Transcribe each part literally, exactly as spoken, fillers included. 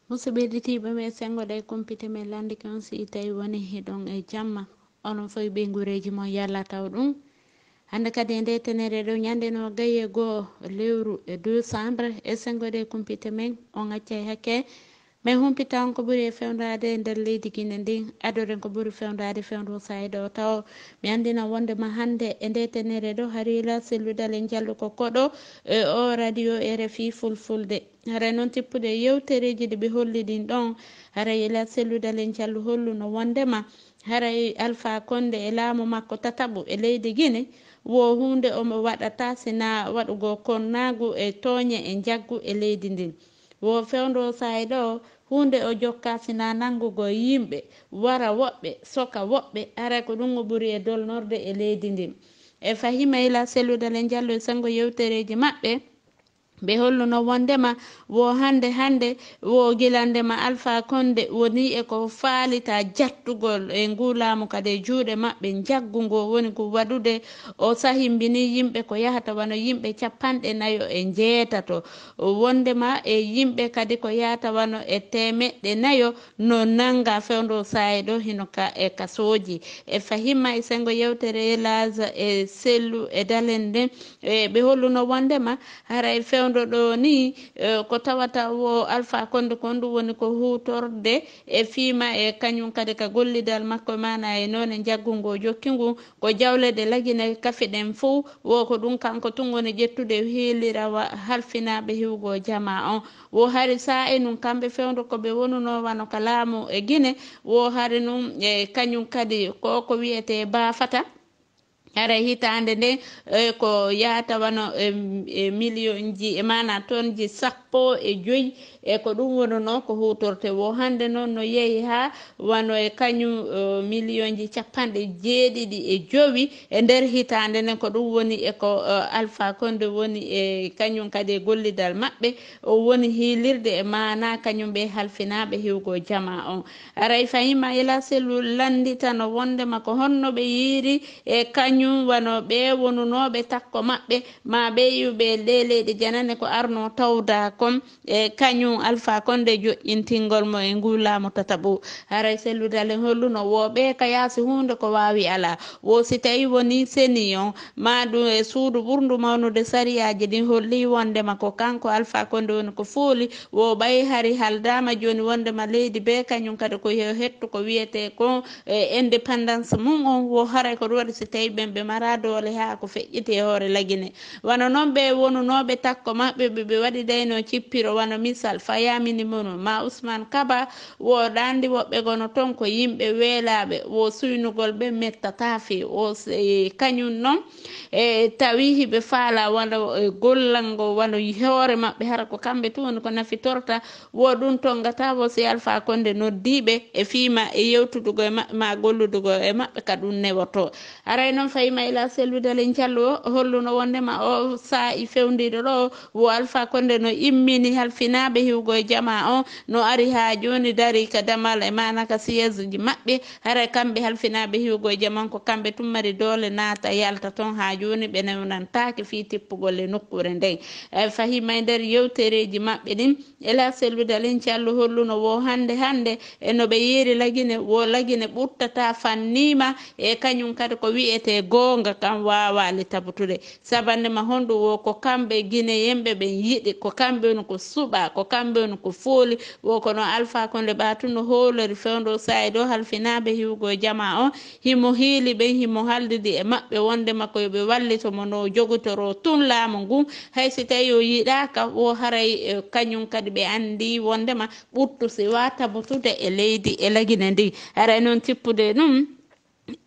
Musidɓe heɗitiiɓe men, senngo ɗe kumpite men lanndike on, si tawi woni hiɗon e jamma, onon fof ɓe ngureeji mon yalla taw ɗum. Hannde kadi e nde tenere ɗo, ñande no gaye goo lewru e décembre, e senngo ɗe kumpite men, on accay hakke. Men humpita on ko ɓuri e fewndaade e nder leydi Gine ndin, adoren ko ɓuri fewndaade fewndo Saayɗo o tawo. Mi anndina wonde ma hannde e nde tenere ɗo, hari la sellu Dalen Jallo ko koɗo e o radio R F I Fulfulde. Haray noon tippude e yewtereeji ɗi ɓe holli ɗin ɗon, haray ila sellu Dalen Jallo holluno wondema haray Alpha Condé e laamu makko tataɓu e leydi Gine, wo huunde omo waɗata sina waɗugol konnaagu e tooñe e njaggu e leydi ndin. Wo fewndo Saayɗo huunde o jokka sina nanngugo yimɓe, wara woɓɓe, soka woɓɓe, haray ko ɗum o ɓuri e dolnorde e leydi ndin. E fahima ila sellu Dalen Jallo e senngo yewtereeji maɓɓe, ɓe holluno wondema wo hannde hannde, wo gilande ma Alpha Condé woni e ko faalita jattugol e ngu laamu kadi e juuɗe maɓɓe, njaggu ngo woni ko waɗude. O sahimbini yimɓe ko yahata wano yimɓe capanɗe nayo e njeetato, wondema e yimɓe kadi ko yahata wano e teemeɗɗe nayo no nannga fewndo Saayɗo hino ka e kasooji. E fahima e senngo yewtere Elage e sellu e Dalen nden, e ɓe holluno wondema haray fewndo ɗo ni, e, ko tawata wo Alpha Condé kon ɗum woni ko huutorde e fiima e kañum kadi ka gollidal makko e maana e noone njaggu ngo jokki ngun, ko jawle ɗe Lagine kafiɗen fow, wo ko ɗum kanko tun woni ƴettude hiilira wa halfinaaɓe hiwgo jamaa on. Wo hari saa e nun kamɓe fewndo ko ɓe wonuno wano ka laamu e Gine, wo hari nun e kañum kadi ko ko wi'etee baafata. Haray hitaande nde, e, ko yaata wano, e, e, miliyonji, e maana tonji sappo e joy, e ko ɗum wonuno ko huutorte. Wo hannde noon no yehi haa wano e kañum, e, miliyonji capanɗe jeeɗiɗi e jowi e nder hitaande nden. Ko ɗum woni e ko, e, Alpha Condé woni e kañum kadi e gollidal maɓɓe. O woni hiilirde e maana kañum ɓe halfinaaɓe hiwgo jamaa on. Haray fahima ila sellu lannditano wondema ko honno ɓe yiiri e kañum wano ɓe wonunooɓe takko maɓɓe, ma ɓe iwɓe ɗe leyɗe janane ko arno tawda kon, e kañum Alpha Condé joƴƴintingol mo e ngu laamu tataɓu. Haray sellu Dalen holluno wo ɓe ka yaasi huunde ko waawi alaa. Wo si tawi woni seni on, ma ɗum e suudu ɓurndu mawnude sariyaaji ɗin holli wondema ko kanko Alpha Condé woni ko fooli, wo ɓay hari haldaama jooni wondema leydi be kañum kadi ko yo hettu ko wiyetee kon e indépendance mum on, wo haray ko ɗum waɗi si tawi ɓen ɓe mara doole haa ko feƴƴiti e hoore Lagine. Wano non ɓe wonunooɓe takko maɓɓe ɓe ɓe waɗidayno cippiro, wano misal, Fayamini Mono, ma Usman Kaba, wo ɗaandi woɓɓe gono ton ko yimɓe weelaaɓe, wo suynugol ɓe mettata fii, wo s-, e kañum non, e tawi hiɓe faala wano, e gollango wano hoore maɓɓe, hara ko kamɓe tun woni ko nafitorta, wo ɗum tongata wo si Alpha Condé noddiiɓe e fiima e yewtudugo e maɓɓe, ma golludugo e maɓɓe ka ɗum newoto. Haray non fayima ila sellude le ncallu o, holluno wondema o saa'i fewndiiɗo ɗo, wo Alpha Condé no immini halfinaaɓe hiwgo e jamaa on, no ari haa jooni dari ka damal e maana ka siège ji maɓɓe. Haray kamɓe halfinaaɓe hiwgo e jamaa on ko kamɓe tun mari doole naata yalta ton haa jooni ɓe newnantaake fii tippugol e nokkuure nden. E fahima e nder yewtereeji maɓɓe ɗin, ila sellude le ncallu holluno wo hannde hannde e no ɓe yeeri Lagine, wo Lagine ɓurtata fanniima e kañum kadi ko wi'etee goonga kan waawaali tabutude. Sabannde ma honɗum wo ko kamɓe Gineyenɓe ɓen yiɗi, ko kamɓe woni ko suɓaa, ko kamɓe woni ko fooli, wo ko no Alpha Condé ɓaatu no hoolori fewndo saa'i ɗo halfinaaɓe hiwgo e jamaa on, himo hiili ɓen, himo haldidi e maɓɓe wondema ko yo ɓe wallito mo no jogitoroo tun laamu ngun, hay si tawi o yiɗaaka, wo haray, e, kañum kadi ɓe anndi wondema ɓurtu si wa tabutude e leydi e Lagine ndin. Haray non tippude ɗum,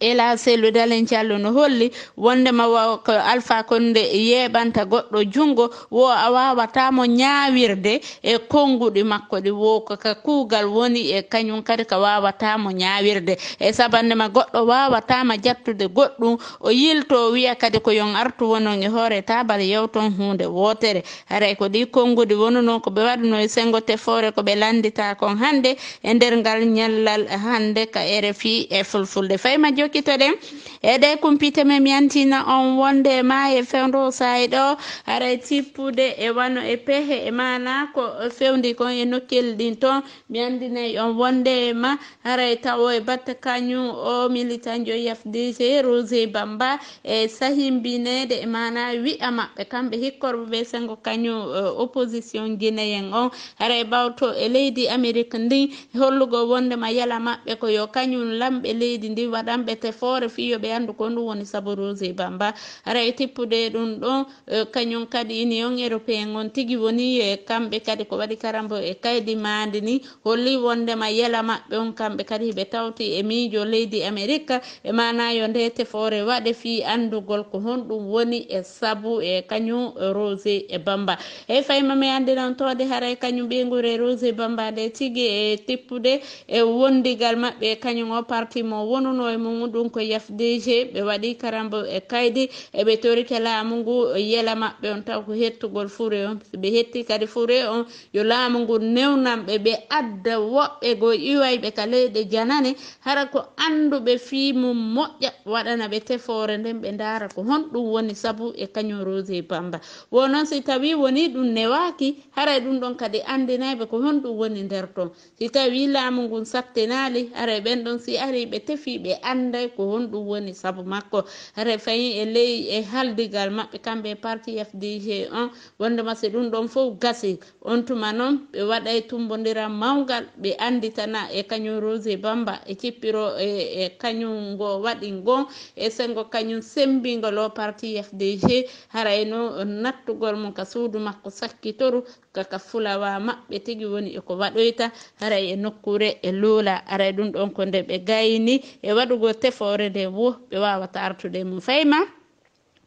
ila sellude le ncallu no holli wondema wa-, ko Alpha Condé yeeɓanta goɗɗo junngo, wo a waawataa mo ñaawirde e konnguɗi makko ɗi, wo ko ka kuugal woni e kañum kadi ka waawataa mo ñaawirde. E sabannde ma goɗɗo waawataa ma jattude goɗɗum, o yiltoo wi'a kadi ko yon artu wonon e hoore taabal yewton huunde wootere. Haray ko ɗi konnguɗi wonunoo ko ɓe waɗunoo e senngo tefoore ko ɓe lannditaa kon hannde e nder ngal ñallal hannde ka R F I e Fulfulde. Fayma Jokkitoɗen e ɗe kumpite men, mi yantina on wonde ma e fewndo saay ɗo, haray tippude e wano e pehe e maana ko fewndi kon e nokkel ɗin ton. Mi andinay on wonde ma haray tawo e batte kañum o militanjo F D G Rosé Bamba e sahimbineede e maana wi'a maɓɓe kamɓe hikkorɓe ɓe sengo kañum, eh, opposition guinéen on, haray ɓawto e leydi Amérique ndin, hollugo wonde ma yala maɓɓe ko yo kañum lamɓe leydi ndin waɗanɓe tefoore fii yo ɓe anndu ko ɗum woni sabu Rosé Bamba. Haray tippude ɗum ɗon, eh, kañum kadi Union Européen on tigi woni, eh, kamɓe kadi ko waɗi karambo e kaydi maandi ni, holli wonde ma yala maɓɓe on kamɓe kadi hiɓe tawti e miijo leydi Amérique, e maana yo nde tefoore waɗe fii anndugol ko honɗum woni e sabu e kañum Rosé e Bamba. E fayma mi anndinan toode haray kañum ɓeynguure Rosé Bamba nde tigi e tippude e wondigal maɓɓe e kañum o parti mo wonuno e mum ɗum ko F D G, ɓe waɗi karambo e kaydi, eɓe torike laamu ngu yela maɓɓe on taw ko hettugol fure on. Ɓe hetti kadi fure on yo laamu ngu newnan ɓe, ɓe adda woɓɓe goo iwayɓe ka leyɗe janane, hara ko annduɓe fii mum moƴƴa, waɗana ɓe tefoore nden, ɓe ndaara ko honɗum woni sabu e kañum Rosé Bamba. Wo noon si tawii wonii ɗum newaaki, haray ɗum ɗon kadi anndinay ɓe ko honɗum woni nder ton. Si tawii laamu ngun sattinaali, haray ɓen ɗon si arii ɓe tefii, ɓe annday ko honɗum woni sabu makko. Haray fayin e ley e haldigal maɓɓe kamɓe e parti F D G on, wondema si ɗum ɗon fow gasii, on tuma non ɓe waɗay tumbondiral mawngal, ɓe annditana e kañum Rosé Bamba e cippiro e, e kañum ngo waɗi ngon e sengo kañum semmbingol o parti F D G, haray no nattugol mum ka suudu makko sakkitoru, ka, ka fulawa maɓɓe tigi woni e ko waɗoyta, haray e nokkuure e luula, haray ɗum ɗon ko nde ɓe gayni e waɗugol tefoore nde wo ɓe waawata artude e mum. Fayma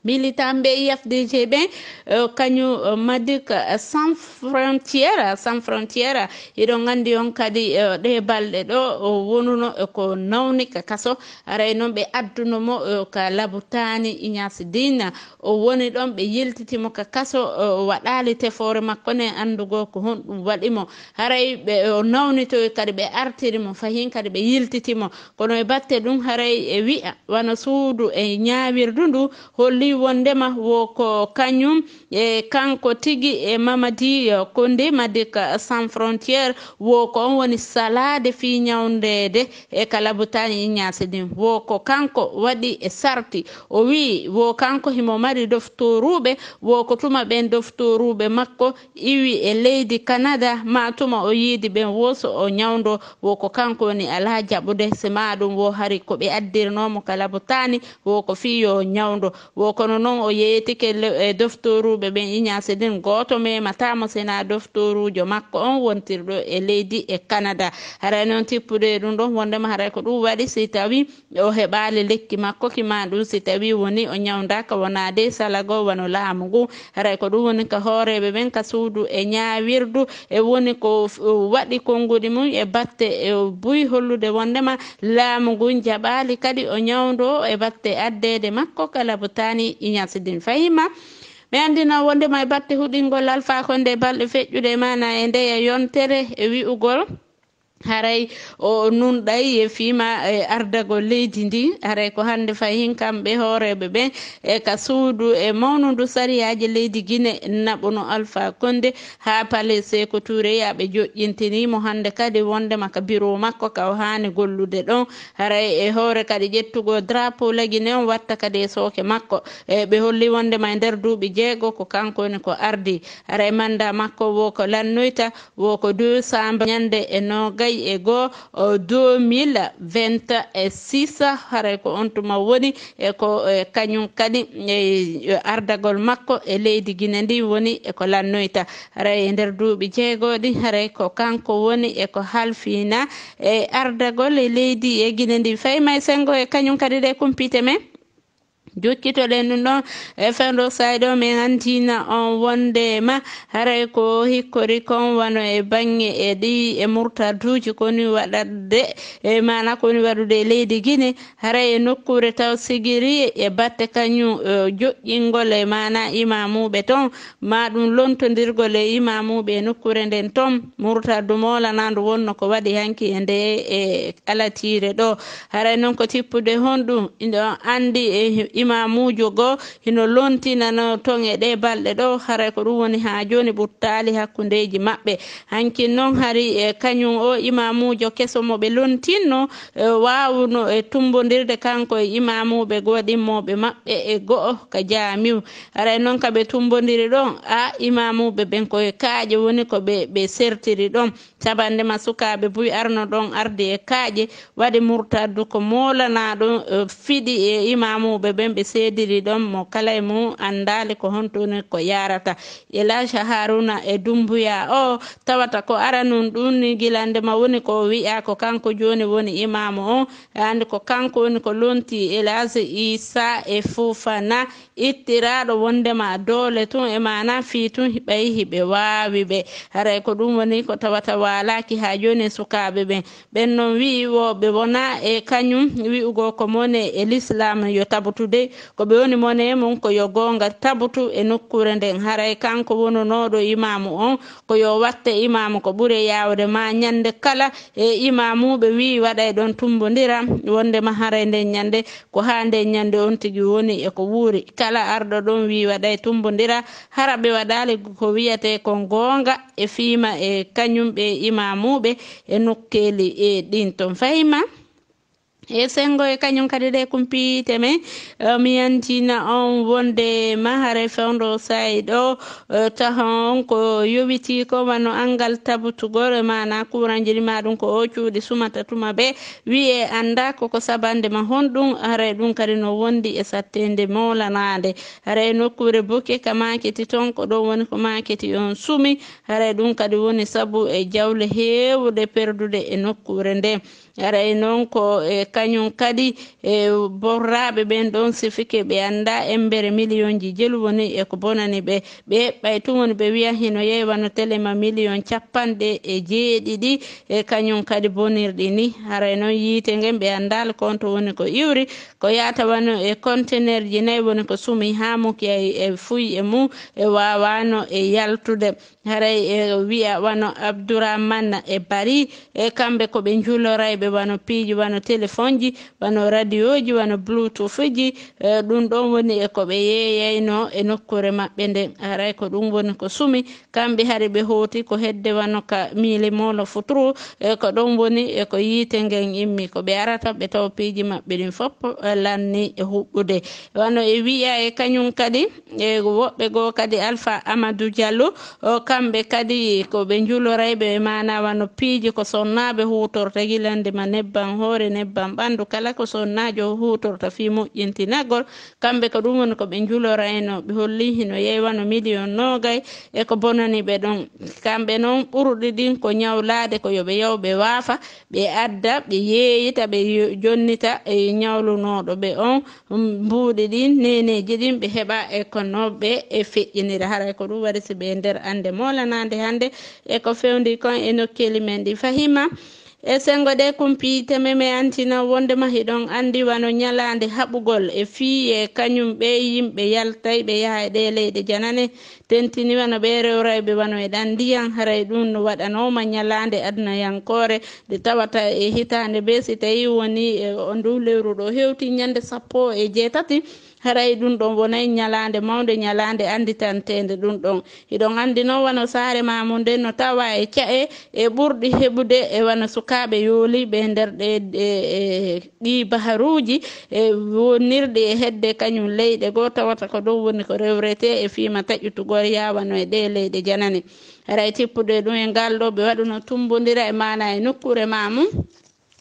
militant ɓe F D G ɓen, eh, kañum, eh, Madik, eh, Sans Frontière, Sans Frontière, hiɗon anndi on kadi, eh, ɗe balɗe ɗo o wonuno e ko nawni ka kaso, haray noon ɓe adduno mo, eh, ka Labutaani Ignace Dine, o woni ɗon ɓe yiltiti mo ka kaso, eh, o waɗaali tefoore makko nden anndugol ko honɗum waɗi mo. Haray ɓe, o nawnitoyi kadi ɓe artiri mo, fahin kadi ɓe yiltiti mo. Kono e batte ɗum haray e wi'a wano suudu e ñaawirdu ndu holli wondema wo ko kañum e kanko tigi e Mamadi, eh, Kondé Madik Sans Frontière wo ko on woni salaade fii ñawndeede e ka Labutaani Ignace Dine. Wo ko kanko waɗi e sarti. O wi'i wo kanko himo mari doftoruuɓe, wo ko tuma ɓen doftoruuɓe makko iwi e leydi Canada, ma tuma o yiidi ɓen wo so o ñawndo, wo ko kanko woni alaa jaɓude, si ma ɗum wo hari ko ɓe addirnoo mo ka Labutaani, wo ko fii yo o ñawndo. Wo kono noon o yeeyetike le-, e doftoruuɓe ɓen Ignace Dine, gooto memata mo si na doftoruujo makko on wontirɗo e leydi e Canada. Haray noon tippude e ɗum ɗon wondema haray ko ɗum waɗi si tawi o heɓaali lekki makko ki ma ɗum si tawi woni o ñawndaaka wonaa dey salago wano laamu ngu. Haray ko ɗum woni ka hooreeɓe ɓen ka suudu e ñaawirdu e woni ko f-, waɗi konnguɗi mum e batte e buy hollude wondema laamu ngun jaɓaali kadi o ñawndo e batte addeede makko ka Labutaani Ignace Dine. Fayima mi anndina wondema e batte huɗingol Alfa Kondé balɗe feƴƴuɗe e maana e ndeya yontere e wi'ugol haray o nunɗay e fiima e ardagol leydi ndi. Haray ko hannde fahin kamɓe hooreeɓe ɓen e ka suudu e mawnundu sariyaaji leydi Gine naɓuno Alfa Kondé haa Palais Sékou Touré, yaa ɓe joƴƴintini mo hannde kadi wondema ka biro makko ka o haani gollude ɗon. Haray e hoore kadi ƴettugol drapeau la Gine on watta kadi e sooke makko. E ɓe holli wondema e nder duuɓi jeego ko kanko woni ko ardi. Haray manda makko wo ko lannoyta wo ko décembre ñande e noogay e goo, o, deux mille vingt-six. Haray ko on tuma woni e ko, e, kañum kadi, e, ardagol makko e leydi Gine ndi woni e ko lannoyta. Haray e nder duuɓi jeego ɗi, haray ko kanko woni e ko halfina e ardagol e leydi e Gine ndi. Fayma e sengo e kañum kadi ɗe kumpite men. Jokkitoɗen ɗum ɗon e fewndo sayɗo men antina on wonde ma haray ko hikkori kon wano e baŋŋe e ɗi e murtaduuji koni waɗatde e maana koni waɗude e leydi Gine, haray e nokkuure taw sigiri e batte kañum joƴƴingol e maana imamuuɓe ton, ma ɗum lontondirgol e imamuuɓe e nokkuure nden ton. Murtaddu moolanaandu wonno ko waɗi hanki e nde e alatiire ɗo. Haray non ko tippude honɗum? Iɗon anndi e imamuujo goo hino lontinano ton e ɗee balɗe ɗo, haray ko ɗum woni haa jooni ɓuttaali hakkundeeji maɓɓe. Hankin non hari e kañum o imamuujo keso mo ɓe lontinno, e waawuno e tumbondirde kanko e imamuuɓe goo ɗimmooɓe maɓɓe e go'o ka jaamiu. Haray non ka ɓe tumbondiri ɗon, a imamuuɓe ɓen ko e kaaƴe woni ko ɓe, ɓe sertiri ɗon. Sabande ma sukaaɓe buy arno ɗon ardi e kaaƴe, waɗi murtaddu ko moolanaaɗo, eh, fiɗi e imamuuɓe ɓen ɓe seediri ɗon mo kala e mum anndaali ko honto woni ko yarata. Elaja Haruna e Dumbuya o tawata ko aranun ɗum ni gilande ma woni ko wi'a ko kanko jooni woni imaamu on, e andi ko kanko woni ko lonti Elaji Isa e Fofana, ittiraaɗo wondema doole tun e maana fii tun ɓay hiɓe waawi ɓe. Haray ko ɗum woni ko tawata waalaaki haa jooni e sukaaɓe ɓen. Ɓen non wi'i wo ɓe wona e kañum wi'ugol ko mone e Lislaam yo tabutude. Ko ɓe woni mone e mum ko yo goonga tabutu e nokkuure nden. Haray kanko wononooɗo imaamu on ko yo watte imaamu ko ɓure yaawde ma ñande kala e imamuuɓe wi'i waɗay ɗon tumbondira wondema haray nden ñande ko haa nden ñande on tigi woni e ko wuuri. Kala arɗo ɗon wi'i waɗay tumbondira, hara ɓe waɗaali ko wiyetee kon goonga e fiima e kañum ɓe imamuuɓe e nokkeeli e ɗin ton. Fahima? E sengo e kañum kadi ɗe kumpiite men, eh, mi yantina on wonde mahare fewndo sa'i ɗo, eh, taho on ko yowiti ko wano angal tabutugol, e maana kuranji ɗi ma ɗum ko o cuuɗi sumata tuma ɓe wi'e annda koko sabande ma honɗum, haray ɗum kadi no wondi e sattende moolanaande. Haray nokkuure bukke ka maaketi ton, ko ɗon woni ko maaketi on sumi, haray ɗum kadi woni sabu e jawle heewuɗe perdude e nokkuure nde. Haray non ko e kañum kadi e borraaɓe ɓen ɗon sifike ɓe annda embere miliyonji jelu woni e ko bonani ɓe. Ɓe ɓay tun woni ɓe wi'a hino yehi wano telema miliyon capanɗe e jeeɗiɗi e kañum kadi bonirɗi ni. Haray non yiite ngen ɓe anndaali konto woni ko iwri, ko yaata wano e kontenerji nayi woni ko sumi haa muki e fuy e mum e waawano e yaltude. Haray e wi'a wano Abdourahmane e Bari, e kamɓe ko ɓe njulorayɓe wano piiji wano telefonji, wano radioji, wano bluetoothji, e ɗum ɗon woni e ko ɓe yeeyayno e nokkuure maɓɓe nden. Haray ko ɗum woni ko sumi, kamɓe hari ɓe hooti ko hedde wano ka miili molo futuru, e ko ɗon woni e ko yiite ngen immi, ko ɓe arata ɓe tawa piiji maɓɓe ɗin fof, e lanni e huɓɓude. Wano e wi'a e kañum kadi, e woɓɓe goo kadi Alpha Amadou Diallo, o, kamɓe kadi ko ɓe njulorayɓe e maana wano piiji ko sonnaaɓe huutorta gilande ma nebban hoore, nebban ɓandu, kala ko sonnaajo huutorta fii moƴƴintinagol. Kamɓe ko ɗum woni ko ɓe njulorayno, ɓe holli hino yehi wano miliyon noogay e ko bonani ɓe ɗon. Kamɓe non ɓuruɗi ɗin ko ñawlaade ko yo ɓe yaw ɓe waafa, ɓe adda, ɓe yeeyita, ɓe yo-, jonnita e ñawlunooɗo ɓe on. Mbuuɗi ɗin, neeneeji ɗin, ɓe heɓa e ko no ɓe e feƴƴinira. Haray ko ɗum waɗi si ɓe nder annde moolanaande hannde e ko fewndi kon e nokkeeli men ɗi. Fahima, e senngo ɗe kumpiite men, mi antina wonndema hiɗon anndi wano ñalaande haɓugol e fii e kañum ɓe yimɓe yaltay ɓe yaha e ɗe leyɗe janane, tentini wano ɓe rewrayɓe wano e ɗan ndiyan, haray ɗum no waɗanooma ñalaande adunayankoore nde tawata e hitaande bee, si tawii woni e o ndu lewru ɗo hewti ñande sappo e jeetati, haray ɗum ɗon wonay ñalaande mawnde, ñalaande annditanteende ɗum ɗon. Hiɗon anndi non wano saare maamu nden no tawa e ca'e e ɓurɗi heɓude e wano sukaaɓe yooliiɓe e nder ɗe, ɗe, e ɗi baharuuji e wonirɗi e hedde kañum leyɗe goo, tawata ko ɗum woni ko rewretee e fiima taƴutugol yaawano e ɗe leyɗe janane. Haray tippude ɗum e ngal ɗo ɓe waɗuno tumbondira e maana e nokkuure maamu.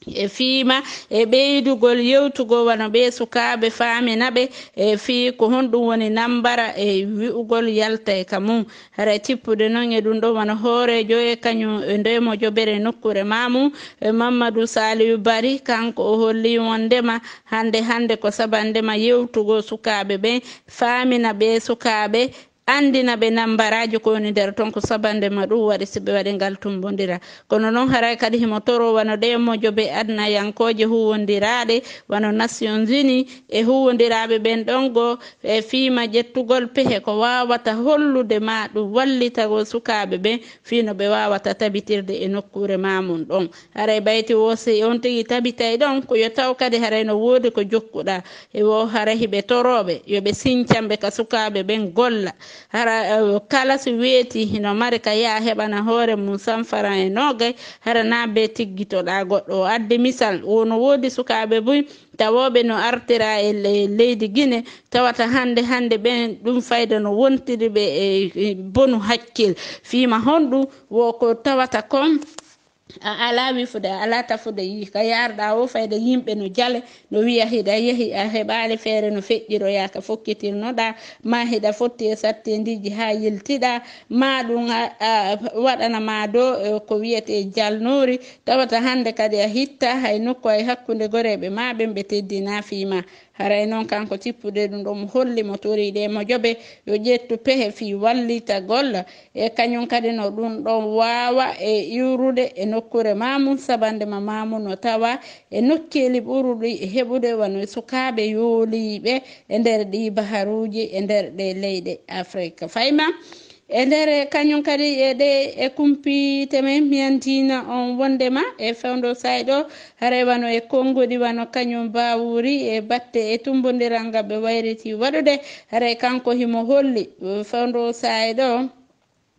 e fiima e ɓeydugol yewtugol wano ɓee sukaaɓe faamina ɓe e fii ko honɗum woni nambara e wi'ugol yalta e ka mum. Haray tippude non e ɗum ɗon wano hooreejo e kañum e ndee mojobere nokkuure maa mum e Mammadu Saaliyu Bari, kanko o holli wondema hannde hannde ko sabandema yewtugol sukaaɓe ɓen, faamina ɓee sukaaɓe, anndina ɓe nambaraaji ko woni nder ton ko sabandema ɗum waɗi si ɓe waɗi ngal tumbondira. Kono non haray kadi himo toro wano ɗee mojobe adnayankooje huwondiraaɗe wano Nations Unies e huwondiraaɓe ɓen ɗon go e fiima ƴettugol pehe ko waawata hollude ma ɗum wallitagol sukaaɓe ɓen fii no ɓe waawata tabitirde e nokkuure maa mum ɗon. Haray ɓayti wo si on tigi tabitay ɗon ko yo taw kadi haray no woodi ko jokkuɗaa. E wo haray hiɓe torooɓe yo ɓe sincan ɓe ka sukaaɓe ɓen golla. Hara eh, kala si weeti hino mari ka yaa heɓana hoore mum sanfaran e noogay, hara naa bee tiggitoɗaa goɗɗo. O addi misal, wono woodi sukaaɓe buy tawooɓe no artira e le- leydi Gine, tawata hannde hannde ɓen ɗum fayda no wontiri ɓe e e bonu hakkil. Fiima honɗum wo ko tawata kon a alaa wifude, a alaa tafude yii ka yaarɗaa o fayda yimɓe no jale, no wiya hiɗa yehi, a heɓaali feere no feƴƴiroyaa ka fokkitirnoɗaa, maa hiɗa fotti e sattendiiji haa yiltiɗaa, maa ɗum a- a- waɗana maa do eh, ko wiyetee jalnoori, tawata hannde kadi a hitta hay nokku hay hakkunde goreeɓe maa ɓen ɓe teddinaa fii maa. Haray non kanko tippude ɗum ɗon mo holli mo toriiɗe e mojobe yo ƴettu pehe fii wallitagol e kañum kadi no ɗum ɗon waawa e iwrude e nokkuure maa mum sabandema maa mum no tawa e nokkeeli ɓuruɗi heɓude wano e sukaaɓe yooliiɓe e nder ɗii baharuuji e nder ɗee leyɗe Afrik. Fayma e nder kañum kadi e ɗe e kumpiite men miyantiina on wondema e fewndo sayɗo haray wano e konngudi wano kañum baawuri e batte e tumbondiral ngal ɓe wayriti waɗude haray kanko himo holli fewndo sayɗo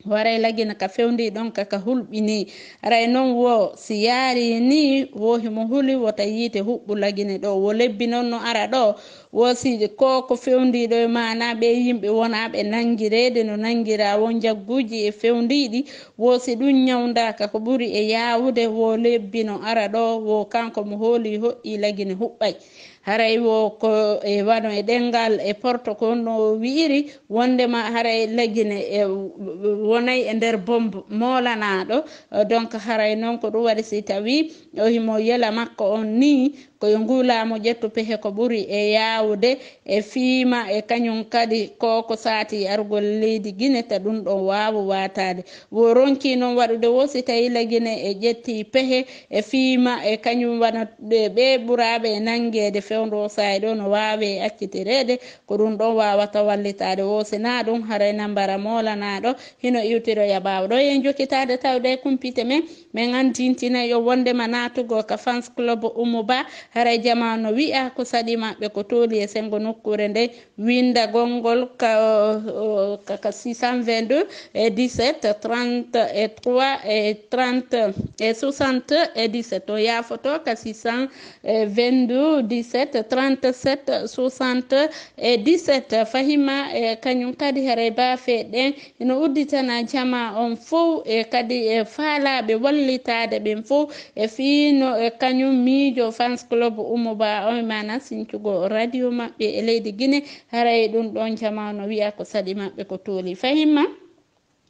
waray lagina ka fewndi ɗon ka ka hulɓini haray non wo si yaari ni wo himo huli wota yiite huɓɓu lagine ɗo wo lebbi non no ara ɗo wo si ko ko fewndiiɗo e maanaa ɓe yimɓe wonaaɓe nanngireede no nanngiraa won njagguuji e fewndiiɗi wo si ɗum ñawndaaka ko ɓuri e yaawude wo lebbi no ara ɗo wo kanko mo hooli hoɗɗi lagine huɓɓay haray wo ko e wano e ɗenngal e porto ko no wi'iri wondema haray lagine e wonay e nder bombe moolanaaɗo donc haray noon ko ɗum waɗi si tawi o himo yela makko on ni ko yo nguu laamu ƴettu pehe ko ɓuri e yaawude e fiima e kañum kadi ko ko saati argol leydi Gine ta ɗum ɗon waawu waataade wo ronki noon waɗude wo si tawi lagine e ƴetti pehe e fiima e kañum wano ɓe ɓuraaɓe e nanngeede fewndo saay ɗo no waawe accitireede ko ɗum ɗon waawata wallitaade wo si naa ɗum haray nambara moolanaaɗo hino iwtiroya ɓaawo ɗo en jokkitaade tawde e kumpite men Min anndintinay on wonndema naatugol ka Fans Club Oumou Ba, haray jamaa no wi'a ko saɗi maɓɓe ko tooli e senngo nokkuure nden winndagol ngol ka, ka, ka six cent vingt-deux e dix-sept trente-trois e trente e soixante e dix-sept. O yaafoto ka six cent vingt-deux dix-sept trente-sept soixante e dix-sept. Fahima e kañum kadi haray baafe ɗen Hino udditana jamaa on fow e kadi e faalaaɓe wallitaade ɓen fow e fii no e kañum miijo Fans Club Oumou Ba on, maanaa sincugol radio maɓɓe e leydi Gine. Haray ɗum ɗon jamaa no wi'a ko saɗi maɓɓe ko tooli. Fahima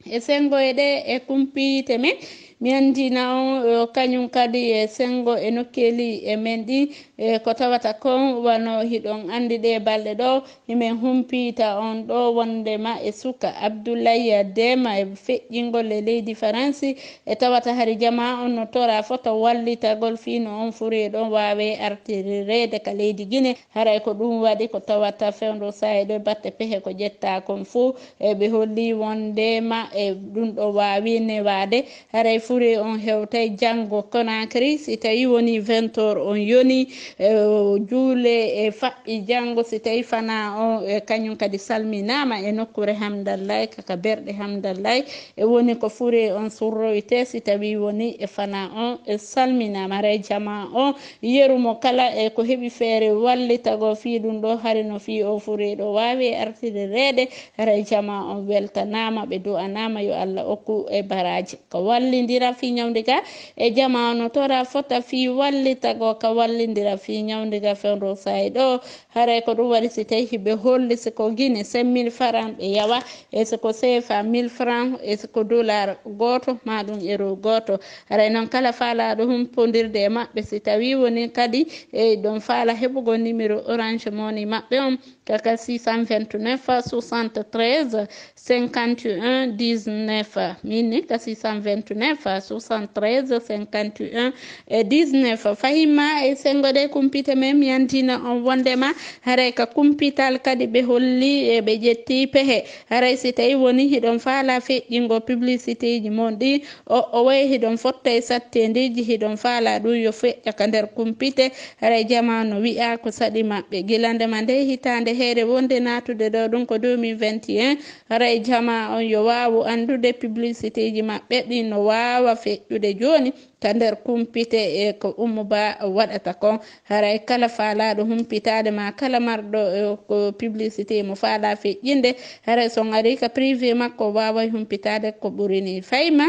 e senngo e ɗe e kumpiite men, mi anndina on kañum kadi e senngo e nokkeeli e men ɗi e ko tawata kon wano hiɗon anndi ɗe balɗe ɗo Himin humpita on ɗoo wonndema e suka Abdullaye Dema e feƴƴingol e leydi Faransi, e tawata hari jamaa on no toraa fota wallitagol fii no on furee ɗon waawee artirireede ka leydi Gine. Haray ko ɗum waɗi ko tawata fewndo saay ɗo e batte pehe ko ƴettaa kon fow, e ɓe holli wonndema e ɗum ɗo waawi newaade. Haray furee on hewtay janngo Conakry, si tawii wonii vingt heures on yonii, e, o juulee e faɓɓi janngo, si tawii fanaa on e kañum kadi salminaama e nokkuure Hamdallaay, ka, ka berɗe Hamdallaay, e woni ko furee on surroytee, si tawii wonii e fanaa on e salminaama. Haray jamaa on yeru mo kala e ko heɓi feere wallitagol fii ɗum ɗoo, hari no fii oo furee ɗoo waawee artirireede, haray jamaa on weltanaama, ɓe du'anaama yo Alla okku e baraaji. Ko wallindira fii ñawndiga e jamaa no tora fota fii wallitago ka wallindira fii ñawndiga fewndo sa'i ɗo. Haray ko ɗum waɗi si tawi hiɓe holli si ko Gine cinq mille francs ɓe yawa, e si ko C F A mille francs, e si ko dollar gooto, maa ɗum euro gooto. Haray noon kala faalaaɗo humpondirde e maɓɓe, si tawi woni kadi e ɗon faala heɓugo numéro Orange Money maɓɓe on, ka ka six cent vingt-neuf soixante-treize cinquante et un dix-neuf. Min ni ka six cent vingt-neuf soixante-treize cinquante et un e dix-neuf. Fahima e sengo ɗe kumpite men, mi yantina on wondema haray ka kumpital kadi ɓe holli e ɓe ƴetti pehe. Haray si tawi woni hiɗon faala feƴƴingo publicité ji mon ɗi, o, o wayi hiɗon fotta e sattendeji, hiɗon faala ɗum yo feƴƴa ka nder kumpite, haray jamaa no wi'a ko saɗi maɓɓe. Gila ndema nde hitaande heere wonde naatude ɗo ɗum ko deux mille vingt et un, haray jamaa on yo waawu anndude publicité ji maɓɓe ɗin no waawa feƴƴude jooni ka nder kumpite e ko Ummu Ba waɗata kon. Haray kala faalaaɗo humpitaade maa kala marɗo, eh, ko publicité mo faalaa feƴƴinde, haray so on arii ka privé makko, o waaway humpitaade ko ɓuri nii. Fahima,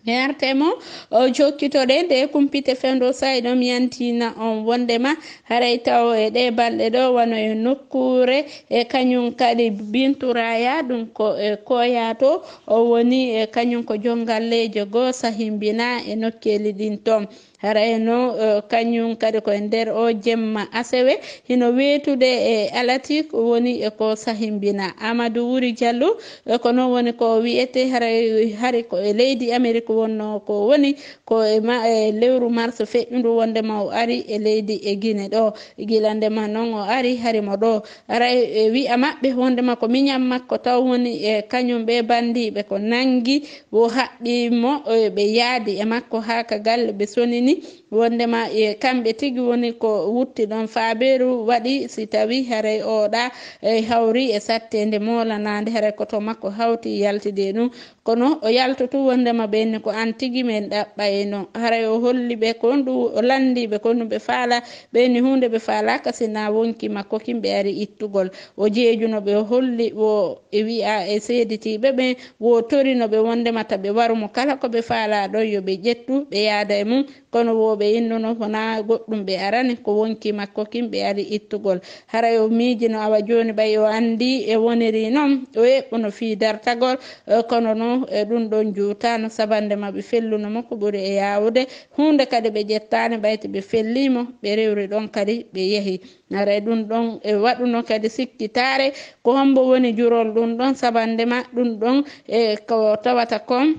mi artay mo, o jokkitoɗen ɗe kumpite fewndo sa'i ɗo, mi yantina on wondema haray taw e ɗe balɗe ɗo wano e nokkuure e kañum kadi Binturaya, ɗum ko e Koya to, o woni e kañum ko jonngalleejo goo sahimbina e nokkeeli ɗin ton. Haray no, eh, kañum kadi ko e nder o jemma asewe, hino weetude e alati ko woni e ko sahimbina. Amadou Wuri Diallo, eh, ko noon woni ko wiyete, haray, hari ko e leydi Amerik wonno ko woni ko e ma-, e lewru mars feƴƴundu wondema o ari e leydi e Gine ɗo. Gila ndema noon o ari hari mo ɗo. Haray e wi'a maɓɓe wondema ko miñan makko taw woni e kañum ɓe bandiiɓe ko nangi wo haɓɓi mo, e ɓe yaadi e makko haa ka galle ɓe sonini. Wondema e kamɓe tigi woni ko wutti ɗon faabeeru waɗi si tawi haray oɗa e hawri e sattende moolanaande haray ko to makko hawti yaltide ɗum. Kono o yaltoto wondema ɓenni ko an tigi men ɗaɓɓayno. Haray o holli ɓe kon ɗum, o lanndi ɓe kon ɗum ɓe faala, ɓenni huunde ɓe faalaaka sina wonki makko kin ɓe ari ittugol. O jeejuno ɓe, o holli wo e wi'a e seeditiiɓe ɓen, wo torino ɓe wondema ta ɓe waru mo kala ko ɓe faala ɗon yo ɓe ƴettu, ɓe yaada e mum. Kono wo ɓe innuno wona goɗɗum ɓe arani, ko wonki makko kin ɓe ari ittugol. Haray o miijino awa jooni ɓay o anndi e woniri noon, o eɓɓuno fii dartagol, eh, kono no, eh, ɗum ɗon juutaano, sabande ma ɓe felluno mo ko ɓuri e yaawude. Huunde kadi ɓe ƴettaani, ɓayti ɓe fellii mo, ɓe rewri ɗon kadi ɓe yehi. Haray ɗum ɗon e waɗuno kadi sikkitaare, ko hombo woni jurol ɗum ɗon, sabande ma ɗum ɗon e ko tawata kon.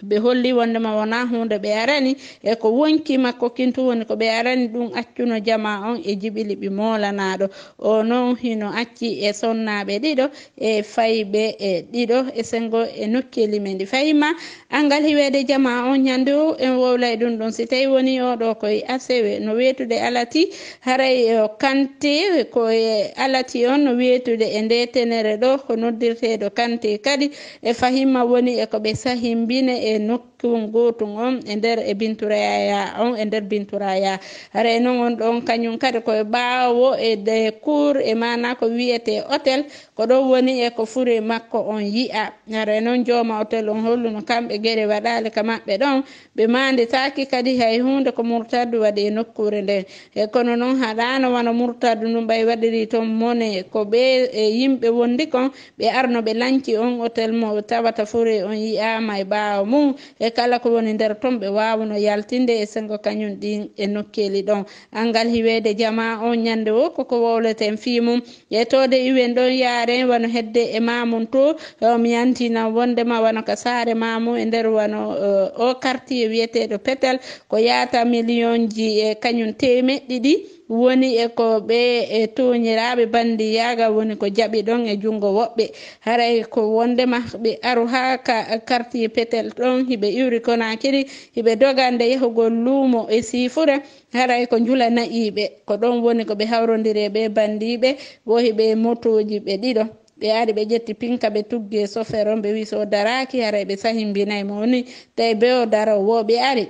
Ɓe holli wondema wona huunde ɓe arani, e ko wonki makko kin tun woni ko ɓe arani, ɗum accuno jamaa on e jiɓi liɓi moolanaaɗo. O non hino acci e sonnaaɓe ɗiɗo e fayɓe e ɗiɗo e sengo e nokkeeli men ɗi. Fahima, angal hiweede jamaa on ñande o, en wowlay ɗum ɗon. Si tawi woni oɗo koye asewe, no weetude alati, haray o kante ko e alati on no weetude e nde tenere ɗo, ko noddirteeɗo kante kadi, e fahima woni e ko ɓe sahimbine e nokku gootum on e nder e Binturaya on, e nder Binturaya. Haray non on ɗon kañum kadi ko e ɓaawo e de cour e maana ko wiyete hôtel, ko ɗon woni e ko fure makko on yi'a. Haray non jooma hôtel on holluno kamɓe gere waɗaali ka maɓɓe ɗon, ɓe maanditaaki kadi hay huunde ko murtaddu waɗi e nokkuure nden. E kono non haɗaano wano murtaddu ndun ɓay waɗiri ton mone ko ɓe e yimɓe wondi kon, ɓe arno ɓe lanci on hôtel mo tawata fure on yi'aama e ɓaawo mum, e kala ko woni nder ton ɓe waawuno yaltinde e sengo kañum ɗin e nokkeeli ɗon. Angal hiweede jamaa on ñande wo koko wowleten fii mum. E toode iwen ɗon yaaren wano hedde e maamun to, eh, mi yantinan wondema wano ka saare maamu e nder wano, eh, o quartier wiyeteeɗo Petel, ko yaata miliyonji e kañum teemeɗɗe ɗiɗi woni e ko ɓe e tooñiraaɓe bandiyaagal woni ko jaɓi ɗon e junngo woɓɓe. Haray ko wondema ɓe aru haa ka quartier Petel ɗon, hiɓe iwri Konakiri, hiɓe dogande yahugol luumo e siifure, haray ko njula na'iiɓe. Ko ɗon woni ko ɓe hawrondiri e ɓe bandiiɓe, wo hiɓe motooji ɓe ɗiɗo. Ɓe ari ɓe ƴetti pinka ɓe tuggi e sofer on, ɓe wi so o daraaki, haray ɓe sahimbinay mo. Woni tawi be o daro, wo ɓe ari.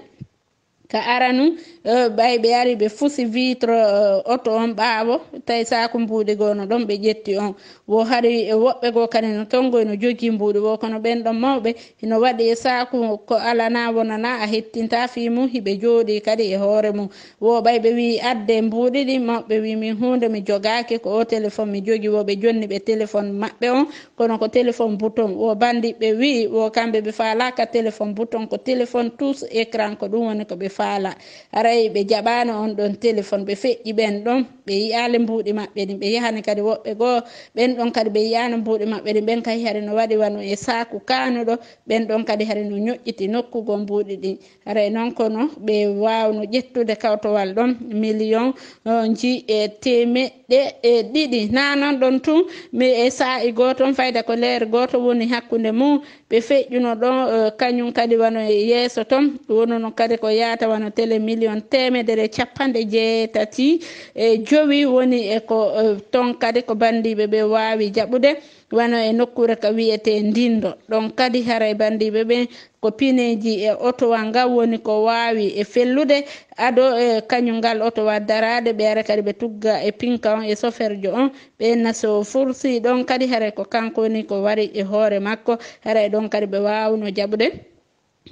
Ka aranu, eh, ɓay ɓe ari ɓe fusi vitre, eh, oto on ɓaawo, tawi saaku mbuuɗi goo no ɗon ɓe ƴetti on. Wo hari, eh, woɓɓe goo kadi no ton goo no jogii mbuuɗi wo, kono ɓen ɗon mawɓe hino waɗi e saaku ko alana wonana a hettinta fii mum, hiɓe jooɗii kadi e hoore mum. Wo ɓay ɓe wi'i adde mbuuɗi ɗin, mawɓe wi'i min huunde mi jogaaki, ko o téléphone mi jogii. Wo ɓe jonni ɓe téléphone maɓɓe on, kono ko téléphone bouton. Wo bandiiɓe wi'i wo kamɓe ɓe faalaaka téléphone bouton, ko téléphone touche écran, ko ɗum woni ko ɓe faala. Haray ɓe jaɓaano on ɗon téléphone, ɓe feƴƴi ɓen ɗon, ɓe yi'aali mbuuɗi maɓɓe ɗin, ɓe yahani kadi woɓɓe goo, ɓen ɗon kadi ɓe yi'aano mbuuɗi maɓɓe ɗin, ɓen kay hari no waɗi wano e saaku kaanuɗo, ɓen ɗon kadi hari no ñoƴƴiti nokku goo mbuuɗi ɗin. Haray non kono ɓe waawno ƴettude kawtowal ɗon miliyon, eh, nji e teemeɗɗe e ɗiɗi. Naa non ɗon tun, mi e saa'i gooto on, fayda ko leere gooto woni hakkunde mum, ɓe feƴƴuno ɗon, eh, kañum kadi wano e yeeso ton, wonuno kadi ko yaata wano tele miliyon teemedere capanɗe jeetati e jowi woni e ko, eh, ton kadi ko bandiiɓe ɓe waawi jaɓude, wano e nokkuure ka wi'etee Ndindo. Ɗon kadi haray bandiiɓe ɓen ko pineeji e otowa ngan woni ko waawi e fellude, ado e kañum ngal otowa daraade, ɓe ara kadi ɓe tugga e pinka on e soferjo on, ɓe naso fursi ɗon kadi haray ko kanko woni ko wari e hoore makko, haray ɗon kadi ɓe waawno jaɓude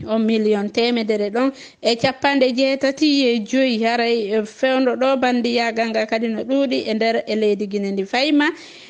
on miliyon teemedere ɗon e capanɗe jeetati e joyi. Haray, eh, fewndo ɗo bandiyaagal ngal kadi no ɗuuɗi e nder e leydi Gine ndi. Fayma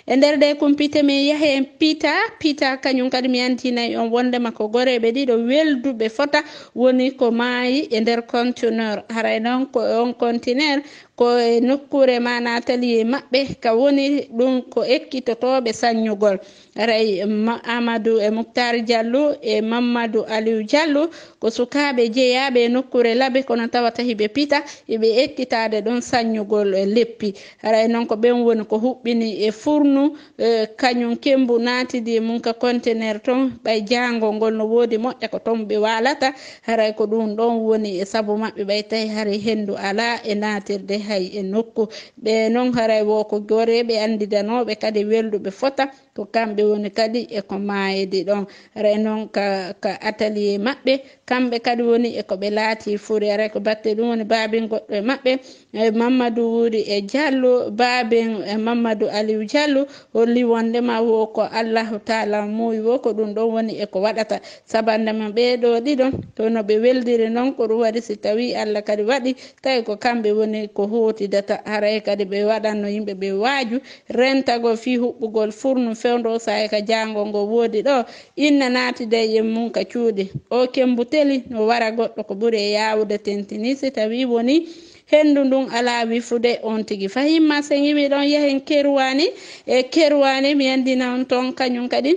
e nder ɗe kumpite, min yahen Pita. Pita kañum kadi mi antinay on wondema ko goreeɓe ɗiɗo welduɓe fota woni ko maayi e nder conteneur. Haray non ko on conteneur ko e nokkuure maana atelier maɓɓe ka woni ɗum ko ekkitotooɓe sanñugol. Haray Ma-, Amadou e Muktar Diallo e Mamadou Aliou Diallo ko sukaaɓe jeyaaɓe e nokkuure Labe, kono tawata hiɓe pita, hiɓe ekkitaade ɗon sanñugol, eh, leppi. Haray non ko ɓen woni ko huɓɓini e furnu, eh, kañum kembu naatidi e mum ka conteneur ton, ɓay jaangol ngol no woodi moƴƴa ko ton ɓe waalata. Haray ko ɗum ɗon woni e sabu maɓɓe, ɓay tawi haray henndu alaa e naatirde hay e nokku. Ɓe non haray wo ko goreeɓe anndidanooɓe kadi welduɓe fota. Ko kamɓe woni kadi e ko maayidi ɗon. Haray non ka, ka atelier maɓɓe, kamɓe kadi woni e ko ɓe laati furi. Haray ko batte ɗum woni baabin goɗɗo e maɓɓe, e Mamadou Wuri e Diallo, baaben e Mamadou Aliou Diallo, holli wondema wo ko Allahu Taala muuyi wo, ko ɗum ɗon woni e ko waɗata. Sabandema ɓee ɗoo ɗiɗo, to no ɓe weldiri non, ko ɗum waɗi si tawii Alla kadi waɗi, tawi ko kamɓe woni ko hootidata. Haray kadi ɓe waɗanno yimɓe ɓe waaju, rentagol fii huɓɓugol furnu fewndo saa'i ka jaango ngo woodi ɗo, inna naati dey e mum ka cuuɗi. O kembu teli no wara goɗɗo ko ɓuri e yaawude tentini si tawii woni henndu ndun alaa wifude on tigi. Fahimma sen iwi ɗon yahen Kerwani, e Kerwani mi anndina on ton kañum kadi.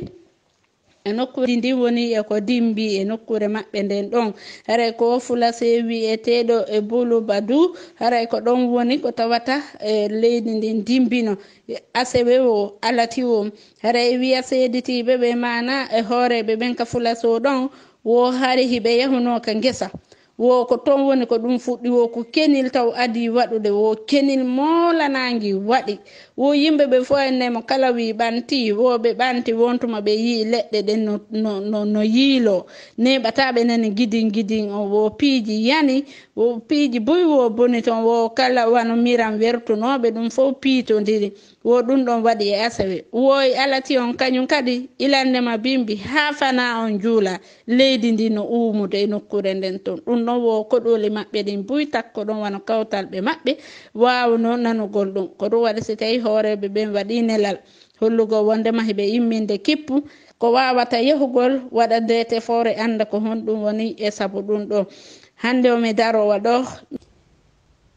E nokkuure ndi woni e ko dimbi e nokkuure maɓɓe nden ɗon. Haray ko fulase wi'eteeɗo e Bulu Badu, haray ko ɗon woni ko tawata e leydi ndin dimbino. Asewe wo, alati wo. Haray wi'a seeditiiɓe ɓe maana e hooreeɓe ɓen ka fulaso ɗon, wo hari hiɓe yahunoo ka ngesa. Wo ko ton woni ko ɗum fuɗɗi, wo ko kenil taw adii waɗude, wo kenil moolanaangi waɗi. Wo yimɓe ɓe fof enne mo kala wii ɓanti, wo ɓe ɓanti wontuma ɓe yii leɗɗe ɗen no, no, no, no yiiloo. Neeɓataa ɓe nani gidin gidin o, wo piiji yani, wo piiji buy wo boni ton, wo kala wano miran wertunooɓe ɗum fof piitondiri. Wo ɗum ɗon waɗi e asewe. Wo e alati on kañum kadi ilannde ma bimbi haa fanaa on juula. Leydi ndi no uumude e nokkuure nden ton. Ɗum ɗon wo koɗooli maɓɓe ɗin buy takko ɗon wano kawtalɓe maɓɓe waawno nanugol ɗum. Ko ɗum waɗi si tawi hooreeɓe ɓen waɗi nelal hollugol wondema hiɓe imminde kippu ko waawata yahugol waɗa nde tefoore annda ko honɗum woni e sabu ɗum ɗo. Hannde o mi daroowa ɗo.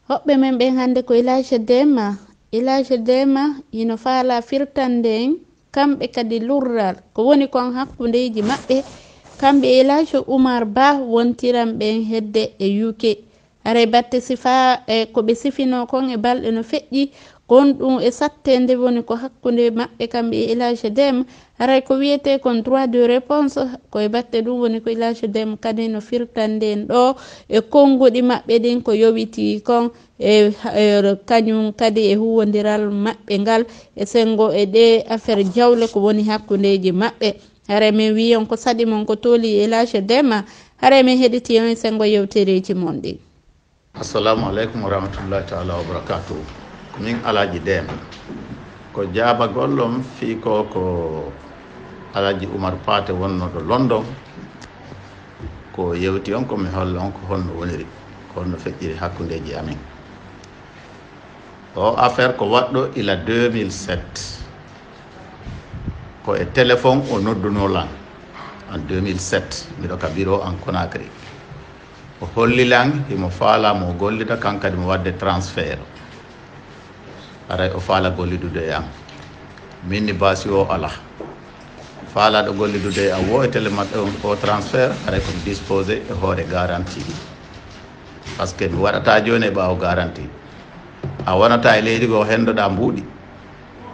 Hoɓɓe men ɓen hannde ko Ilaaji Dema. Ilaaji Dema hino faala firtande en kamɓe kadi lurral ko woni kon hakkundeeji maɓɓe, kamɓe e Ilaaji Umar Ba wontiran ɓen hedde e U K. Haray batte sifa e ko ɓe sifinoo kon e balɗe no feƴƴi, kon ɗum e satteende woni ko hakkunde maɓɓe kamɓe e Ilaaji Dema. Haray ko wiyetee kon droit de réponse, ko e batte ɗum woni ko Ilaaji Dema kadi no firtande en ɗo e konnguɗi maɓɓe ɗin ko yowitii kon e, e kañum kadi e huuwondiral maɓɓe ngal e senngo e ɗee affaire jawle ko woni hakkundeeji maɓɓe. Haray min wii on ko saɗi mon ko tooli e Ilaaji Dema, haray min heɗitii on e senngo yewtereeji mon ɗin. Assalamu aleykum wa rahmatullahi taala wa barakatuh. Ko min Alaji Dem. Ko jaabagol on fii ko, ko Alaji Umar Paate wonnooɗo London. Ko yewti on, ko mi holla on ko honno woniri, ko honno feƴƴiri hakkundeeji amin. O affaire ko waɗɗo ila deux mille sept. Ko e téléphone o noddunoo lan en deux mille sept, miɗo ka bureau en Conakry. O holli lan himo faalaa mo gollida, kan kadi mo waɗde transfert. Aray o faala gollidude e an. Min ni baasi o ala. Faalaaɗo gollidude e an wo e télé maɓɓe on, o transfert, aray ko mi disposé e hoore garantie ɗi. Parce que mi waɗata jooni e ɓaawo garantie. A wonata e leydi goo, hendoɗaa mbuuɗi.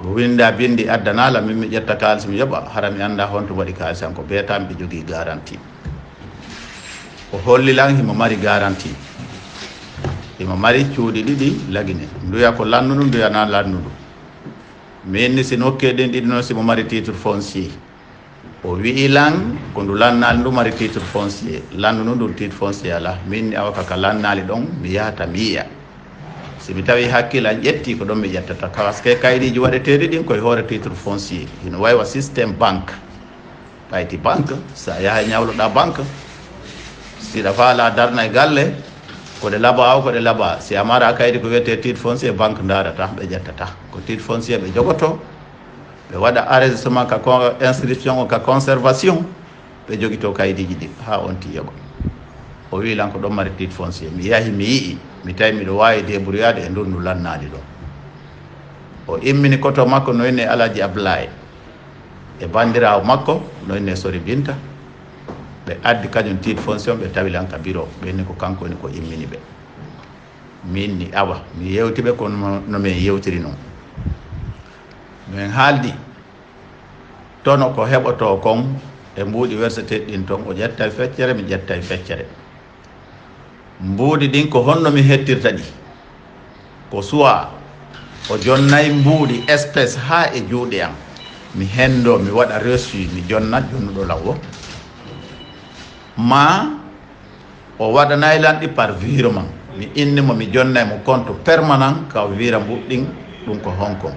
Winda bindi addanaa lan, min mi ƴetta kaalis mi yoɓa, hara mi anndaa honto waɗi kaalis an, ko beeta miɗo jogii garantie. O holli lan himo mari garantie. Himo mari cuuɗi ɗiɗi Lagine. Nduya ko lannudu, nduya na lannudu. Min ni si nokkee ɗin ɗiɗi non, si mo mari titre foncier. O wi'i lan ko ndu lannaali ndu mari titre foncier. Lannudu ndun titre foncier alaa. Min ni awa ka ka lannaali ɗon, mi yahata mi yi'a. Si mi tawi hakkil an ƴetti, ko ɗon mi ƴettata. Parce que kaydiiji waɗeteeɗi ɗin ko e hoore titre foncier. Hino way wa système banque. Ɓayti banque, si a yahay ñawloɗaa banque, si ɗa faala darna e galle, ko ɗe laɓaa o, ko ɗe laɓaa. Si a mara kaydi ko wiyetee titre foncier, banque ndaarata, ɓe ƴettata. Ko titre foncier ɓe jogoto, ɓe waɗa enregistrement ka con-, inscription o ka conservation, ɓe jogito kaydiiji ɗi haa on ti yoɓa. O wi'i lan ko ɗon mari titre foncier. Mi yahi mi yi'i, mi tawi miɗo waawi débrouillade e ndun ndu lannaali ɗon. O immini koto makko no innee Alaji Ablaye. E banndiraawo makko, no innee Sori Binta, ɓe addi kañum titre foncier on, ɓe tawi lan ka bureau, ɓe inni ko kanko woni ko immini ɓe. Min ni awa, mi yewti ɓe kono no, no min yewtiri non. Min haaldi, tono ko heɓotoo kon e mbuuɗi werseteeɗi ɗin ton, o ƴettay feccere, mi ƴettay feccere. Mbuuɗi ɗin, ko honno mi hettirta ɗi? Ko soit o jonnay mbuuɗi espèce haa e juuɗe an, mi hendoo, mi waɗa reçu, mi jonna jonnuɗo lan o. Maa o waɗanay lan ɗi par virement, mi inni mo, mi jonnay mo compte permanent ka o wira mbuuɗi ɗin, ɗun ko Hong Kong.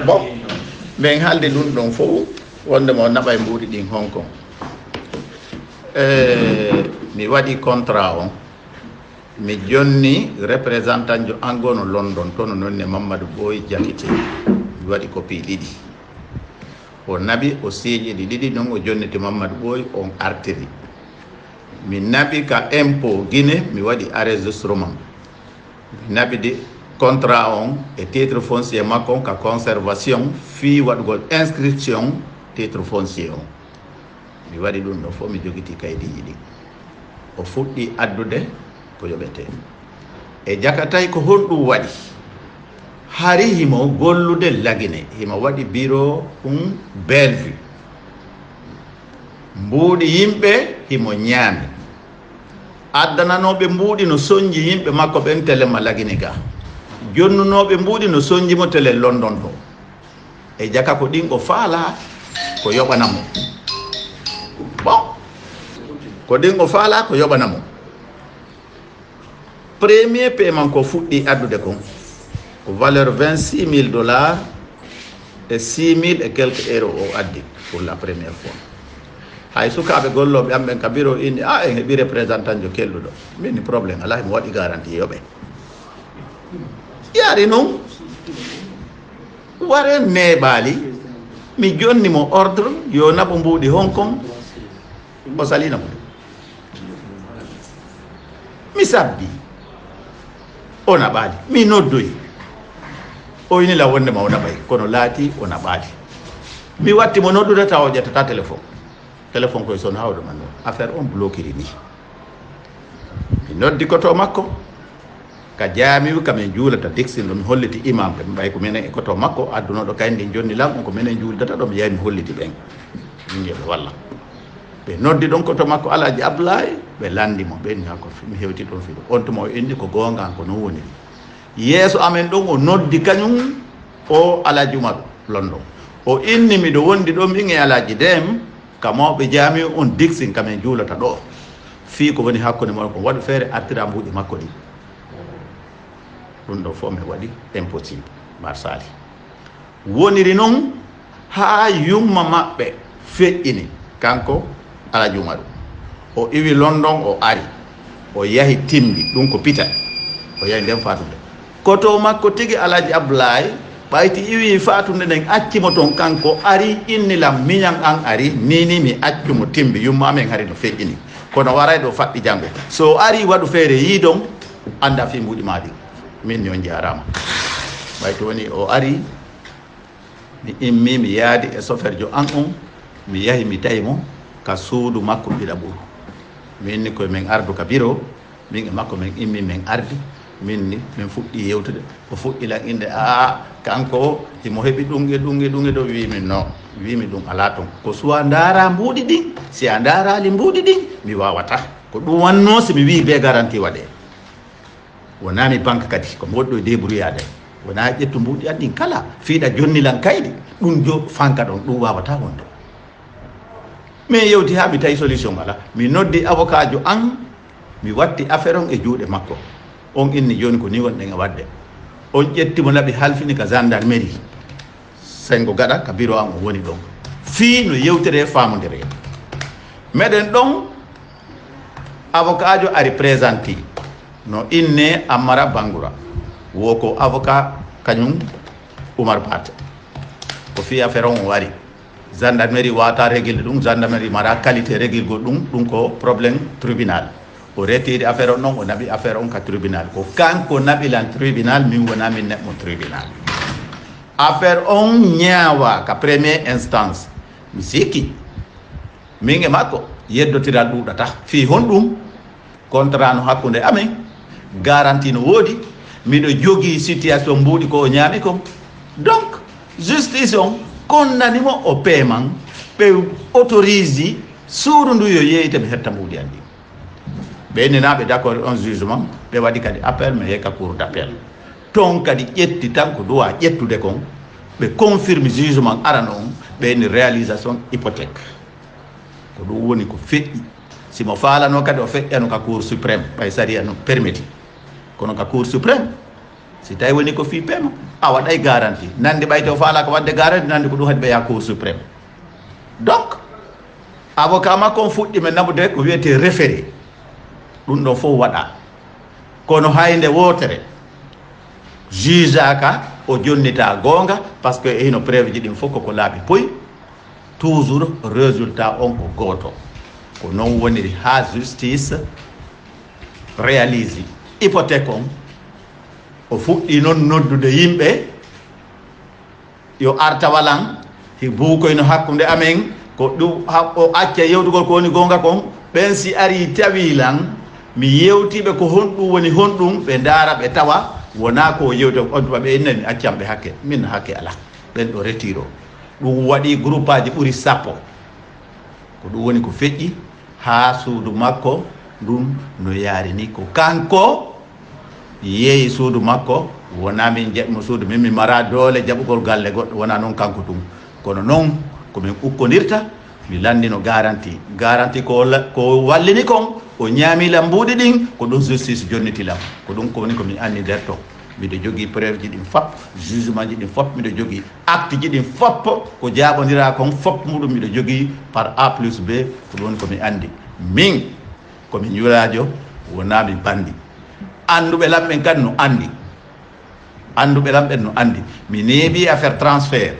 Bon, min haaldi ɗun ɗon fow, wonde mo naɓay mbuuɗi ɗin Hong Kong. E, mi waɗi contrat on. Mi jonni représentant jo an goo no London to, no nonne Mamadou Boy Jakite. Mi waɗi copie ɗiɗi. O naɓi, o siiƴi ɗi ɗiɗi, non o jonniti Mamadou Boy, on artiri. Mi naɓi ka impôt Guinée, mi waɗi enregistrement. Mi naɓi di contrat on e titre foncier makko on ka conservation fii waɗugol inscription titre foncier on. Mi waɗi ɗun ɗon fow, mi jogitii kaydiiji ɗin. O fuɗɗii addude ko yoɓetee. E Jakatay ko honɗun waɗi? Hari himo gollude Lagine, himo waɗi bureau ɗun Bellevue. Mbuuɗi yimɓe himo ñaami. Addananooɓe mbuuɗi no sonji yimɓe makko ɓen tele ma Lagine ga. Jonnunooɓe mbuuɗi no sonji mo tele London ɗo. E Jaka ko ɗin o faalaa ko yoɓana mo. Bon, ko ɗin o faalaa ko yoɓana mo. Premier paiement ko fuɗɗii addude kon, ko valeur vingt-six mille dollars et six mille et quelques euros o addi pour la première fois. Hay sukaaɓe gollooɓe am ɓen ka bureau inni, "Ah, en heɓi représentant jo kelɗuɗo." Min ni problème alaa, mi waɗi garantie yoɓe. Yaari non, ware neeɓaali, mi jonni mo ordre, yo naɓu mbuuɗi Hong Kong, o salina mo. Mi sabbi, o naɓaali, mi noddoyi. O ini la wonde ma o naɓay, kono laati o naɓaali. Mi watti mo noddude tawa o ƴettata téléphone. Téléphone koye son hawdo man non. Affaire on blokiri ni. Mi noddi koto makko. Ka jaamiwi ka min juulata Dixin ɗo, mi holliti imam ɓe, mi ɓay ko minen e koto makko, addunoɗo kayndi jonni lan on, ko minen juuldata ɗo, mi yahi mi holliti ɓen. Min yo ɓe walla. Ɓe noddi ɗon koto makko Alhaji Ablaye, ɓe landi mo, ɓe inni, "Ha ko fi-, mi hewti ɗon filo." On tuma o inni ko goonga, ko non woniri. Yeeso amen ɗon o noddi kañum o Alhaji Umaru London. O inni, "Miɗo wondi ɗo min e Alhaji Dem, ka mawɓe jaamiwi on Dixin ka min juulata ɗo." Fii ko woni hakkunde mon ko waɗu feere artira mbuuɗi makko ɗi. Ɗum ɗo fof mi waɗi impossible. Marsali. Woniri noon haa yumma maɓɓe feƴƴini, kanko Alaji Umaru. O iwi London, o ari. O yahi Timbi, ɗum ko Pita. O yahi nden fatude. Koto makko tigi Alaji Ablaay, ɓayti iwi fatude nden acci mo toon, kanko ari inni lam miñan an ari, nini mi accu mo Timbi, yumma amen hari no feƴƴini. Kono waray ɗo faɗɗi janngo. So o ari waɗu feere yiidon, annda fii mbuuɗi maa ɗi. Min ni on njaaraama. Ɓay to woni o ari, mi immi, mi yaadi e soferjo an on, mi yahi, mi tawi mo ka suudu makko Ɓiɗaɓuru. Min ni koye men ardu ka biro, min e makko men immi, men ardi, min ni, min fuɗɗi yewtude. O fuɗɗi lan innde, "Aa, kanko o, himo heɓi ɗum e ɗum e ɗum e ɗum." Wiimi, "Non." Wiimi, "Ɗum alaa toon. Ko so a ndaara mbuuɗi ɗin, si a ndaaraali mbuuɗi ɗin, mi waawataa." Ko ɗum wannoo si mi wii bee garanti waɗee. Wonaa mi banque kadi, ko mi woɗɗo e débrouillade. Wonaa ƴettu mbuuɗi an ɗin kala, fiiɗa jonni lan kayɗe, ɗum jo fanka ɗon, ɗum waawataa wonde. Min yewti haa mi tawi solution alaa. Mi noddi avocat jo an, mi watti affaire on e juuɗe makko. On inni jooni ko ni wonɗen e waɗde. On ƴetti mo laɓi halfini ka gendarmerie. Sengo gaɗa ka biro an o woni ɗon. Fii no yewtere faamondire. Meɗen ɗon, avocat jo ari présenti. No inne Amara Bangura. Wo ko avocat kañum Umar Paate. Ko fii affaire on o ari. Gendarmerie waata régler ɗum, gendarmerie mara qualité régler gol ɗum, ɗum ko problème tribunal. O retiri affaire on non, o naɓi affaire on ka tribunal. Ko kanko naɓi lan tribunal, min wona min neɓmo tribunal. Affaire on ñaawa ka première instance. Mi sikki. Min e makko, yeddotiral ɗuuɗata. Fii honɗum? Contrat no hakkunde amen, garanti no woodi, miɗo jogii situation mbuuɗi ko o ñaami kon. Donc, justice on konnani mo o paiement, ɓe autorise suudu ndu yo yeeyte mi hetta mbuuɗi an ɗin. Ɓe innanaaɓe d'accord on jugement, ɓe waɗi kadi appel, mi yehi ka cour d'appel. Ton kadi ƴetti tan ko duwa ƴettude kon, ɓe confirme jugement arano on, ɓe inni réalisation hypothèque. Ko ɗum woni ko feƴƴi. Si mo faalano kadi o feƴƴano ka Cour suprême, ɓay sariya no permiti. Kono ka Cour suprême, si tawi woni ko fii paiement, a waɗay garanti. Nandi ɓay te o faalaaka waɗde garanti, nandi ko ɗum haɗi ɓe yaha Cour suprême. Donc, avocat makko on fuɗɗi men naɓude ko wiyetee référé. Ɗum ɗon fof waɗa. Kono hay nde wootere, jugeaka, o jonnita goonga, parce que e hino preuve ji ɗin fof koko laaɓi poy. Toujours résultat on ko gooto. Ko non woniri haa justice réalise hypothèque on. O fuɗɗi non noddude yimɓe, yo ar tawa lan, hi buukoy no hakkunde amen, ko ɗum ha-, o acca yewtugol ko woni goonga kon. Ɓen si ari tawi lan, mi yewtiɓe ko honɗum woni honɗum, ɓe ndaara ɓe tawa, wonaa ko o yewti on, on tuma ɓe innani accan ɓe hakke, min hakke alaa. Ɓen ɗo retiro. Ɗum waɗi groupaaji ɓuri sappo. Ko ɗum woni ko feƴƴi haa suudu makko ndun no yaari ni. Ko kanko yeeyi suudu makko, wonaa min jaɓi mo suudu, min mi mara doole jaɓugol galle goɗɗo, wonaa non kanko tun. Kono non ko min ukkondirta, mi lanndino garanti. Garanti ko la-, ko wallini kon, o ñaami lan mbuuɗi ɗin, ko ɗum justice jonniti lan. Ko ɗum ko woni ko mi anni nder ton. Miɗo jogii preuve ji ɗin fop, jugement ji ɗin fop miɗo jogii, acte ji ɗin fop ko jaaɓondiraa kon fop muɗum miɗo jogii par A plus B, ko ɗum woni ko mi anndi. Min, ko mi njulaajo, wonaa mi banndi. Annduɓe lan ɓen kadi no anndi. Annduɓe lan ɓen no anndi. Mi neeɓii affaire transfert.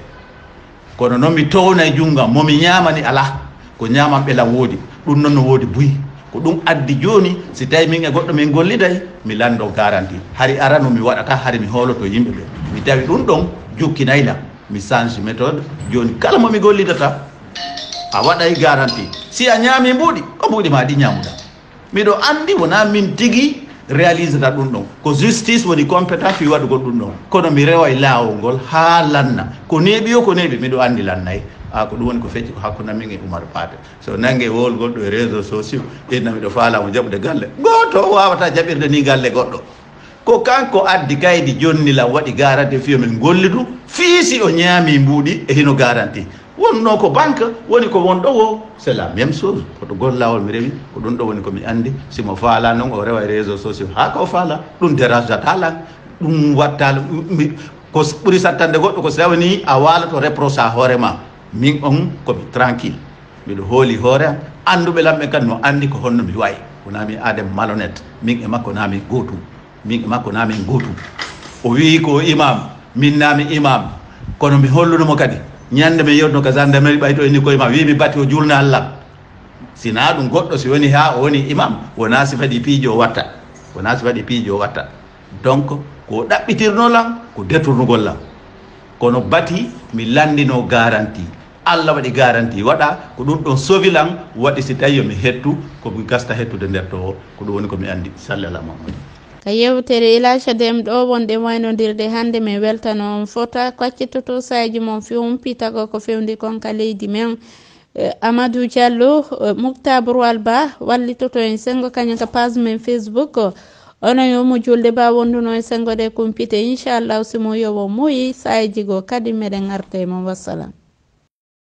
Kono non mi townay junngo am, mo mi ñaamani alaa. Ko ñaamanɓe lan woodi. Ɗum non no woodi buy. Ko ɗum addi jooni, si tawi min e goɗɗo min golliday, mi lanndo garanti. Hari arano mi waɗata, hari mi hooloto yimɓe ɓe. Mi tawi ɗum ɗon jukkinay lan. Mi change méthode. Jooni kala mo mi gollidata, a waɗay garanti. Si a ñaami mbuuɗi, ko mbuuɗi maa ɗi ñaamuɗaa. Miɗo anndi wonaa min tigi réalisata ɗum ɗon. Ko justice woni compétent fii waɗugol ɗum ɗon. Kono mi reway laawol ngol haa lanna. Ko neeɓi o, ko neeɓi, miɗo anndi lannay. A, ko ɗum woni ko fecci ko hakkunde min e Umar Paate. So nannge wowlgol ɗo e réseaux sociaux, inna miɗo faalaa mo jaɓude galle. Gooto o waawataa jaɓirde ni galle goɗɗo. Ko kanko addi kaydi jonni lan waɗi garanti fii yo min gollidu. Fii si o ñaami mbuuɗi e hino garanti. Wonno ko banque woni ko won ɗo wo, c'est la même chose. Ko to gol lawol mi rewi, ko ɗum ɗo woni ko mi andi. Si mo faala noon o rewa e réseaux sociaux haa ko faala, ɗum dérangata lan, ɗum watta lan. Mi- ko s- ɓuri sattande goɗɗo ko si tawani a waalato reproche a hoore ma. Min on ko mi tranquille, miɗo hooli hoore am. Anduɓe lan ɓen kadi no andi ko honno mi wayi. Wona mi aden malhonnête, min e makko na min gootum. Min e makko na min gootum. O wiyi ko imam, min na mi imam. Kono mi holluno mo kadi, ñande mi yewtuno ka gendarmerie ɓay to inni ko imam, wiyi mi bati o julna Allah. Sina ɗum goɗɗo si woni ha o woni imam, wona si faɗi piiji o watta. Wona si faɗi piiji o watta. Donc ko ɗaɓɓitirno lan ko détournugol lan. Kono bati mi landino garanti. Allah waɗi garanti waɗa ko ɗum ɗon sovi lan, waɗi si tawi yo mi hettu, ko mi gasta hettude nder to o. Ko ɗum woni ko mi andi. Salli ala Muhammad. Ka yewtere Ilaca Dem ɗo wonɗen waynodirde hannde, min weltano on fota, ko accitoto saaji mon few humpitago ko fewndi kon ka leydi men. Eh, Amadou Diallo, eh, Mukta Burwal Ba wallitoto en sengo kañum ka page men Facebook. Onon yo mo julde ba wonduno en sengo ɗe kumpite, inchallahu, si mo yowo muyi saaji go kadi meɗen arta e mon. Wassalam.